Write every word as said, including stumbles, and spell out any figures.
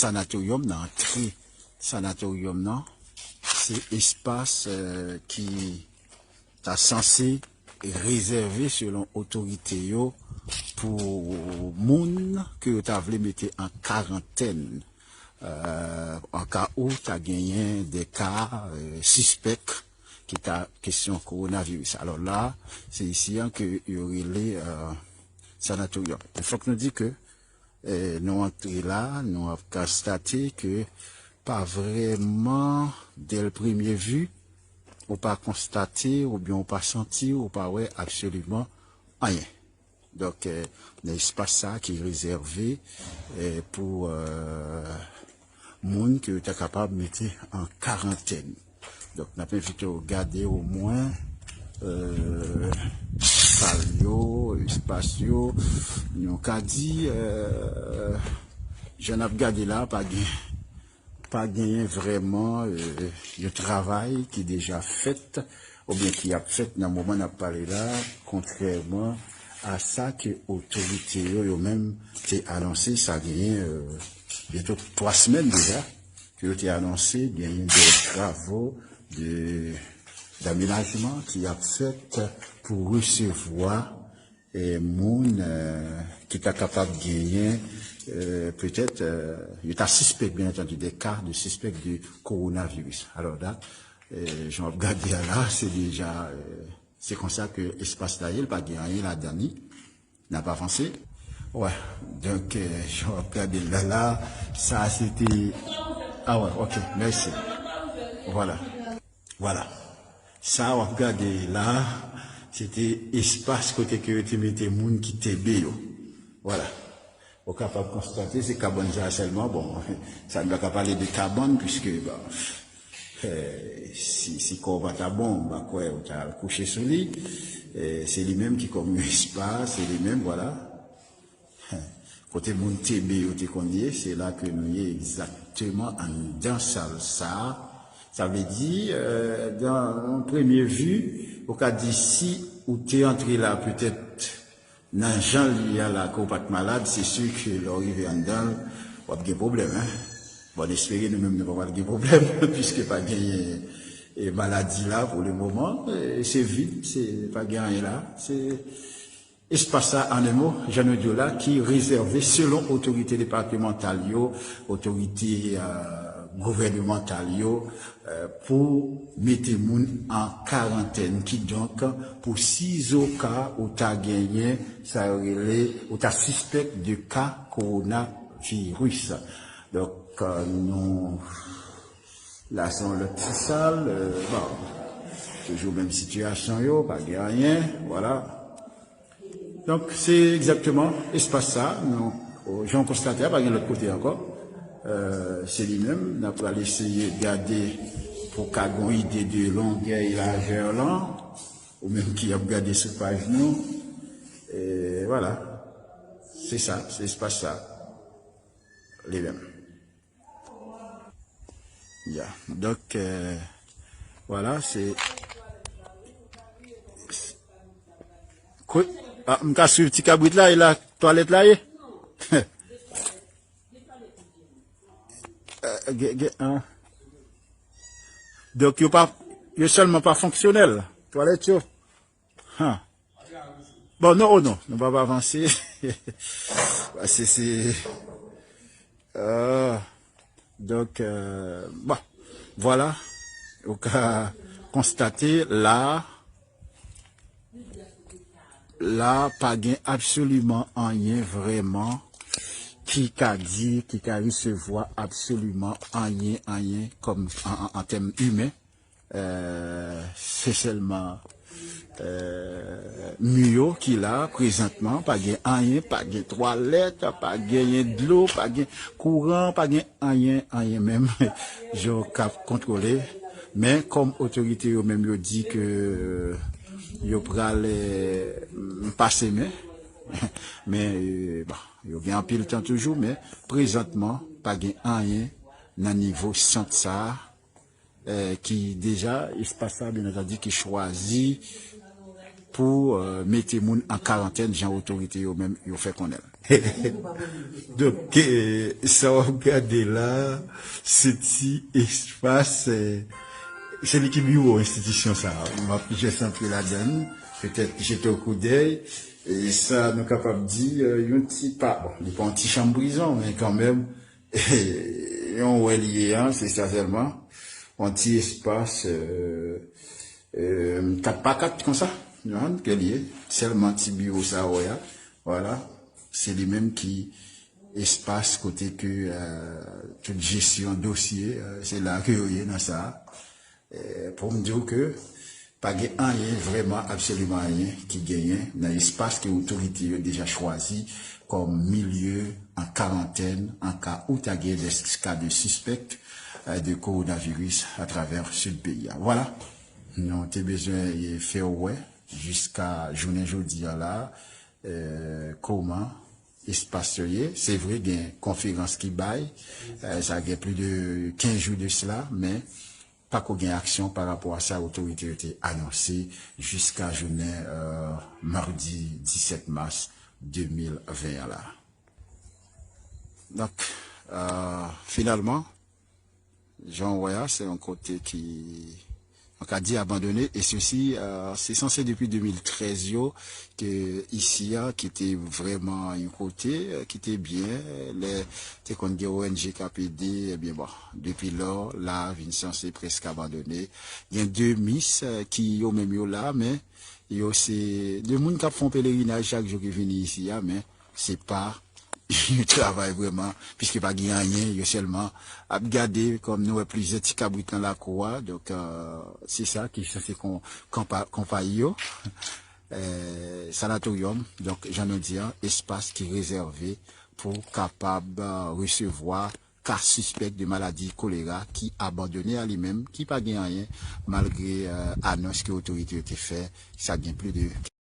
sanatoryòm nan, antre sanatoryòm nan. Se espas, eh, ki ta sanse rezève, selon otorite yo, pou moun ke yo ta vle mete an karantèn, eh, an ka ou ta genyen de ka, eh, sispèk ki ta kesyon kowonaviris. Alò la, se isi an ke yo rele, eh, sanatoryòm. Men fòk nou di ke, eh, nou antre la, nou ap konstate ke pa vrèman, dè l premye vi, ou pa konstate, oubyen ou pa santi, ou pa wè absoliman anyen. Donk, eh, nan espas sa ki rezève, eh, pou, eh, moun ke yo ta kapab mete an karantèn. Donk, n ap envite w gade omwen, eh, sal yo, espas yo. Nou ka di, eh, jan n ap gade la, pa gen, pa genyen vrèman, eh, yon travay ki deja fèt oubyen ki ap fèt nan moman n ap pale la, kontrèman a sa ke otorite yo, yo menm te anonse, sa genyen, eh, byento twa semèn deja, ke yo te anonse genyen de travo de, damenajman ki ap fèt pou resevwa, eh, moun, eh, ki ta kapab genyen, eh, petèt, eh, yo ta sispèk, byen antandi, de ka de sispèk de kowonaviris. Alò la, eh, jan w ap gade a la, se deja, eh, se konsa ke espas la ye, l pa gen anyen ladan li. N ap avanse. Wè. Donk, eh, jan w ap gade l la, la, sa se te, ah wè, ok, mèsi. Vwala. Vwala. Sa w ap gade la, se te espas kote ke yo te mete moun ki tebe yo. Vwala. Ou kapab konstate, se kabann sa sèlman. Bon, sa n pa ka pale de kabann, piske, bon, eh, si, si kò w pa ta bon, m pa kwè ou ta al kouche sou li. Eh, se li menm ki kòm yon espas, se li menm, vwala. Kote moun tebe yo te konn ye, se la ke nou ye egzakteman anndan sal sa. Sa vle di, eh, dan yon premye vi, ou ka di si ou te antre la petèt nan jan l ye a la, ke w pa t malad, se si ke lè w rive anndan l, w ap gen pwoblèm, en. Bon, n espere nou menm nou pa pral gen pwoblèm, piske pa genyen, eh, maladi la pou le moman. Eh, se vid, se, pa gen anyen la. Se, espas sa, an en mo, jan nou di w la, ki rezève selon otorite depatmantal yo, otorite, eh, gouvènemantal yo, eh, pou mete moun an karantèn, kidonk pou sizoka ou ta genyen, sa yo rele, ou ta sispèk de ka kowonaviris. Donk, eh, nou, la se yon lòt ti sal, eh, bon, toujou menm sitiyasyon yo, pa gen anyen, vwala. Donk, se egzakteman espas sa, nou, jan w konstate a, pa gen lòt kote ankò. Eh, se li menm, n ap pral eseye gade pou ka gon ide de longè e lajè lan, ou menm ki ap gade sou paj nou. E vwala, se sa, se espas sa, li menm. Ya, donk, eh, vwala, se, Kwe-, ah, m ka swiv ti kabrit la, e la twalèt la ye? Eh, gen, gen, ah. Donk, yo pa, yo sèlman pa fonksyonèl, twalèt yo. Ha. Bon, non, oh non, nou pa, pa avanse. Paske se, ah, donk, eh, bon, vwala, ou ka konstate la, la, pa gen absoliman anyen vrèman ki ka di, ki ka resevwa absoliman anyen, anyen kòm an, an, an tèm imen. Eh, se sèlman, eh, mi yo ki la prezantman, pa gen anyen, pa gen twalèt, pa genyen dlo, pa gen kouran, pa gen anyen, anyen menm, jan w ka kontwole. Men kòm otorite yo menm yo di ke yo pral, eh, pase men, men, eh, bon, yo gen anpil tan toujou, men prezantman, pa gen anyen nan nivo sant sa a, eh, ki deja, espas sa, byen antandi, ki chwazi pou mete moun an karantèn jan otorite yo menm yo fè konnen. Donk, sa w ap gade la, se ti espas, se li ki biwo enstitisyon sa a. M ap jis antre ladan l, petèt jete yon koudèy. E sa nou kapab di, yon ti pa, bon, li pa yon ti chanm prizon, men kanmenm, yon wè li ye an, se sa sèlman. Yon ti espas kat pa kat konsa, ke li ye. Sèlman ti biwo sa wè a, vwala, se li menm ki espas kote ke tout jesyon dosye, se la ke yo ye nan sa. Pou m di w ke pa gen anyen, vrèman, absoliman anyen ki genyen nan espas ke otorite yo deja chwazi kòm milye an karantèn an ka ou ta gen des ka de sispèk de kowonaviris atravè sid peyi a. Vwala, nou te bezwen fè w wè jiska jounen jodi a la, kòman espas yo ye. Se vre, gen konferans ki bay, sa gen plis de kenz jou de sila, men pako gen aksyon pa rapò a sa otorite yo te anonse jiska jounen madi disèt mas de mil ven an la. Donk, finalman, jan w wè a, se yon kote ki, an ka di, abandone, e sesi, se sanse depi de mil trèz yo, ke isi a, ki te vrèman yon kote ki te byen, lè te konn gen O N G k ap ede, ebyen bon, depi lò, la vin sanse prèske abandone. Gen de mis ki yo menm yo la, men yo se de moun k ap fè yon pelerinaj chak jou ki vini isi a, men se pa yon travay vrèman, piske pa gen anyen, yo sèlman ap gade, kòm nou wè plizyè ti kabrit nan lakou a, donk se sa ki sanse konpayi yo. Sanatoryòm, donk jan nou di an, espas ki rezève pou kapab resevwa ka sispèk de maladi kolera ki abandone a li menm, ki pa gen anyen, malgre anons ke otorite yo te fè, sa gen plis de